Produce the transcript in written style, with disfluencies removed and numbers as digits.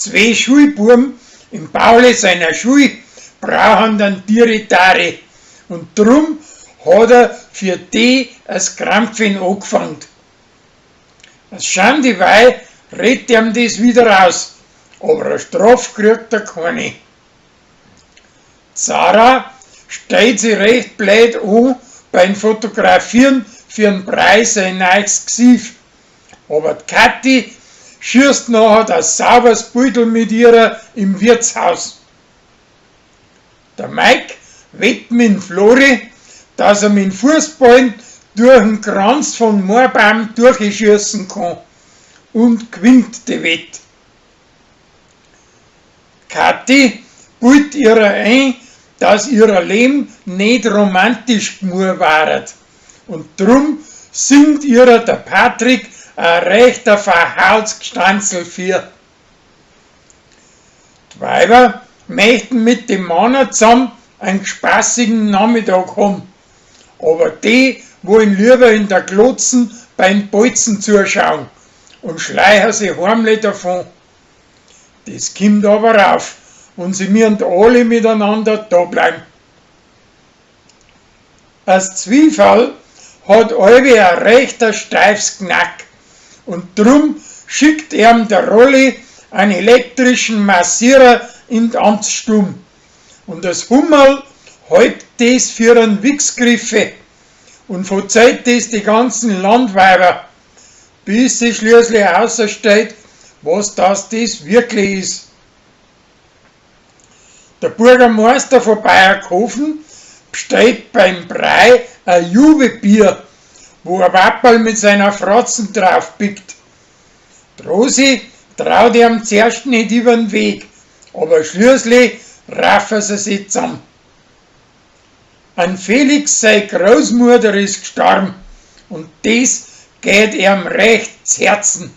Zwei Schulbuben im Pauli seiner Schul brauchen dann Tiere und drum hat er für die as Krampfen angefangen. Als Schandewei redet ihm das wieder raus, aber eine Strafe kriegt er keine. Sarah stellt sich recht blöd an beim Fotografieren für den Preis ein neues Gesicht. Aber die Kathi schießt nachher das sauberes Beutel mit ihrer im Wirtshaus. Der Mike wett mit Flori, dass er mit dem Fußball durch den Kranz von Moorbaum durchschießen kann und gewinnt die Wett. Kathi bildet ihrer ein, dass ihr Leben nicht romantisch genug war. Und drum singt ihrer der Patrick ein rechter Verhausgestanzel für. Die Weiber möchten mit dem Mann zusammen einen spaßigen Nachmittag haben. Aber die wollen lieber in der Glotzen beim Bolzen zuschauen und schleichen sich heimlich davon. Das kommt aber auf und sie müssen alle miteinander da bleiben. Als Zwiefall hat Albi ein rechter steifes Knack und drum schickt ihm der Rolli einen elektrischen Massierer in die Amtsstube. Und das Hummerl hält das für einen Wichsgriffe und verzeiht das die ganzen Landweiber, bis sie schließlich außersteht, was das wirklich ist. Der Bürgermeister von Bayerkofen bestellt beim Brei ein Juwebier, wo ein Wapperl mit seiner Fratzen draufpickt. Die Rosi traut ihm zuerst nicht über den Weg, aber schließlich raffen sie sich zusammen. An Felix sei Großmutter ist gestorben und das geht ihm recht zu Herzen.